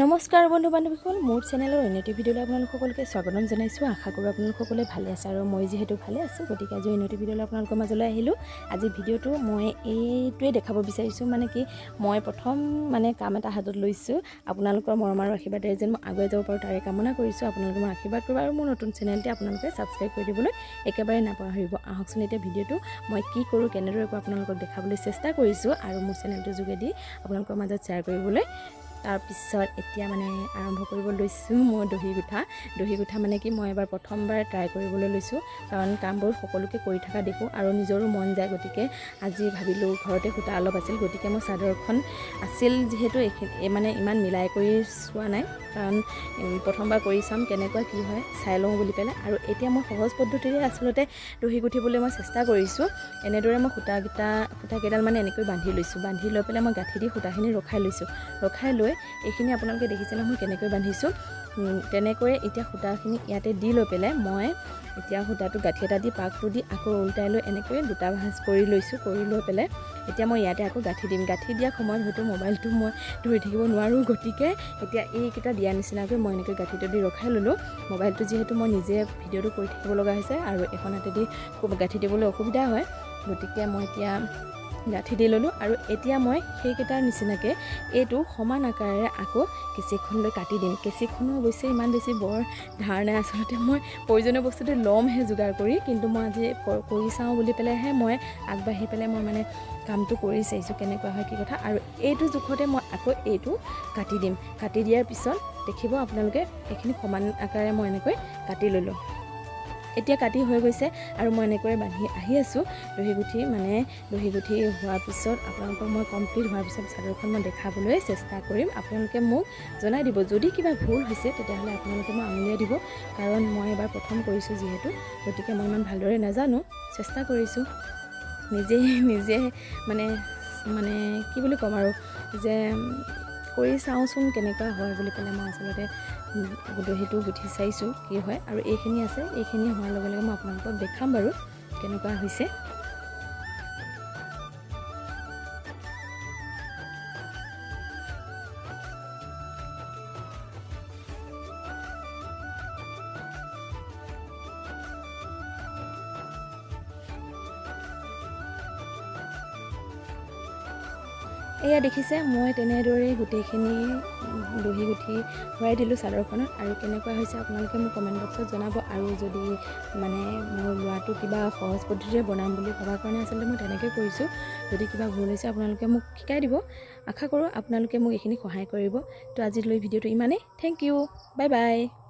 নমস্কাৰ বন্ধু বান্ধৱীসকল, মোৰ চেনেলৰ অন্য এটি ভিডিঅ'লৈ আপোনালোক সকলোকে স্বাগতম জনাইছোঁ। আশা কৰোঁ আপোনালোক সকলোৱে ভালে আছে আৰু মই যিহেতু ভালে আছোঁ, গতিকে আজি অন্য এটি ভিডিঅ'লৈ আপোনালোকৰ মাজলৈ আহিলোঁ। আজি ভিডিঅ'টো মই এইটোৱে দেখাব বিচাৰিছোঁ, মানে কি মই প্ৰথম মানে কাম এটা হাতত লৈছোঁ। আপোনালোকৰ মৰম আৰু আশীৰ্বাদেৰে যেন মই আগুৱাই যাব পাৰোঁ, তাৰে কামনা কৰিছোঁ। আপোনালোকে মোক আশীৰ্বাদ কৰিব আৰু মোৰ নতুন চেনেলটি আপোনালোকে ছাবস্ক্ৰাইব কৰি দিবলৈ একেবাৰে নাপাহৰিব। আহকচোন, এতিয়া ভিডিঅ'টো মই কি কৰোঁ, কেনেদৰে কৰোঁ, আপোনালোকক দেখাবলৈ চেষ্টা কৰিছোঁ আৰু মোৰ চেনেলটোৰ যোগেদি আপোনালোকৰ মাজত শ্বেয়াৰ কৰিবলৈ। তাৰপিছত এতিয়া মানে আৰম্ভ কৰিব লৈছোঁ মই দহি গুঠা। দহি গুঠা মানে কি, মই এবাৰ প্ৰথমবাৰ ট্ৰাই কৰিবলৈ লৈছোঁ, কাৰণ কামবোৰ সকলোকে কৰি থকা দেখোঁ আৰু নিজৰো মন যায়। গতিকে আজি ভাবিলোঁ, ঘৰতে সূতা অলপ আছিল, গতিকে মই চাদৰখন আছিল যিহেতু এইখিনি মানে ইমান মিলাই কৰি চোৱা নাই, কাৰণ প্ৰথমবাৰ কৰি চাম, কেনেকুৱা কি হয় চাই লওঁ বুলি পেলাই। আৰু এতিয়া মই সহজ পদ্ধতিৰে আচলতে দহি গুঠিবলৈ মই চেষ্টা কৰিছোঁ। এনেদৰে মই সূতাকেইডাল মানে এনেকৈ বান্ধি লৈছোঁ। বান্ধি লৈ পেলাই মই গাঁঠি দি সূতাখিনি ৰখাই লৈছোঁ। ৰখাই লৈ এইখিনি আপোনালোকে দেখিছে নহয় কেনেকৈ বান্ধিছোঁ। তেনেকৈয়ে এতিয়া সূতাখিনি ইয়াতে দি লৈ পেলাই মই এতিয়া সূতাটো গাঁঠি এটা দি, পাকটো দি, আকৌ ওলটাই লৈ এনেকৈ দুটা ভাঁজ কৰি লৈছোঁ। কৰি লৈ পেলাই এতিয়া মই ইয়াতে আকৌ গাঁঠি দিম। গাঁঠি দিয়াৰ সময়ত হয়তো মোবাইলটো মই ধৰি থাকিব নোৱাৰোঁ, গতিকে এতিয়া এইকেইটা দিয়া নিচিনাকৈ মই এনেকৈ গাঁঠিটো দি ৰখাই ল'লোঁ মোবাইলটো। যিহেতু মই নিজে ভিডিঅ'টো কৰি থাকিব লগা হৈছে আৰু এখন হাতেদি খুব গাঁঠি দিবলৈ অসুবিধা হয়, গতিকে মই এতিয়া গাঁঠি দি ল'লোঁ। আৰু এতিয়া মই সেইকেইটাৰ নিচিনাকৈ এইটো সমান আকাৰেৰে আকৌ কেঁচিখন লৈ কাটি দিম। কেঁচিখনো অৱশ্যে ইমান বেছি বৰ ধাৰ নাই, আচলতে মই প্ৰয়োজনীয় বস্তুটো ল'মহে যোগাৰ কৰি, কিন্তু মই আজি কৰি চাওঁ বুলি পেলাইহে মই আগবাঢ়ি পেলাই মই মানে কামটো কৰি চাইছোঁ, কেনেকুৱা হয়, কি কথা। আৰু এইটো জোখতে মই আকৌ এইটো কাটি দিম। কাটি দিয়াৰ পিছত দেখিব আপোনালোকে, এইখিনি সমান আকাৰে মই এনেকৈ কাটি ল'লোঁ। এতিয়া কাটি হৈ গৈছে আৰু মই এনেকৈ বান্ধি আহি আছোঁ। দহি গুঠি মানে দহি গুঠি হোৱাৰ পিছত আপোনালোকক মই কমপ্লিট হোৱাৰ পিছত চাদৰখন মই দেখাবলৈ চেষ্টা কৰিম। আপোনালোকে মোক জনাই দিব যদি কিবা ভুল হৈছে, তেতিয়াহ'লে আপোনালোকে মোক আঙুলিয়াই দিব, কাৰণ মই এবাৰ প্ৰথম কৰিছোঁ যিহেতু, গতিকে মই ইমান ভালদৰে নাজানো। চেষ্টা কৰিছোঁ নিজে নিজে মানে মানে কি বুলি ক'ম আৰু যে কৰি চাওঁচোন কেনেকুৱা হয় বুলি পেলাই মই আচলতে দহিটো গুঠি চাইছোঁ কি হয়। আৰু এইখিনি আছে, এইখিনি হোৱাৰ লগে লগে মই আপোনালোকক দেখাম বাৰু কেনেকুৱা হৈছে। এয়া দেখিছে, মই তেনেদৰেই গোটেইখিনি দহি গুঠি হোৱাই দিলোঁ চাদৰখনত। আৰু কেনেকুৱা হৈছে আপোনালোকে মোক কমেণ্ট বক্সত জনাব। আৰু যদি মানে মোৰ ল'ৰাটো কিবা সহজ পদ্ধতিৰে বনাম বুলি ভবাৰ কাৰণে আচলতে মই তেনেকৈ কৰিছোঁ, যদি কিবা ভুল হৈছে আপোনালোকে মোক শিকাই দিব। আশা কৰোঁ আপোনালোকে মোক এইখিনি সহায় কৰিব। তো আজিলৈ ভিডিঅ'টো ইমানেই। Thank you, bye bye.